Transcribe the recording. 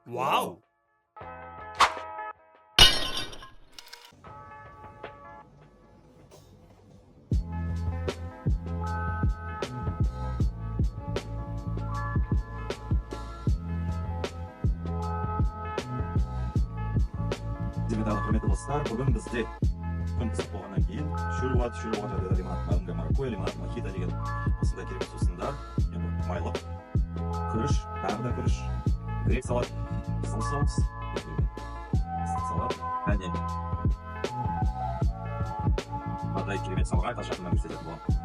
Вау! Құрметті достар, бүгін бізде күн ыстық болғаннан кейін шөл болады. Шөл болған жағдайда лимонад манго маракуйя, лимонад мохито деген осындай керемет сусындар. Енді майлық күріш, тағы да күріш, грек салат, қызыл соус, салат, әне мынадай керемет салға қазір жақыннан көрсететін боламын.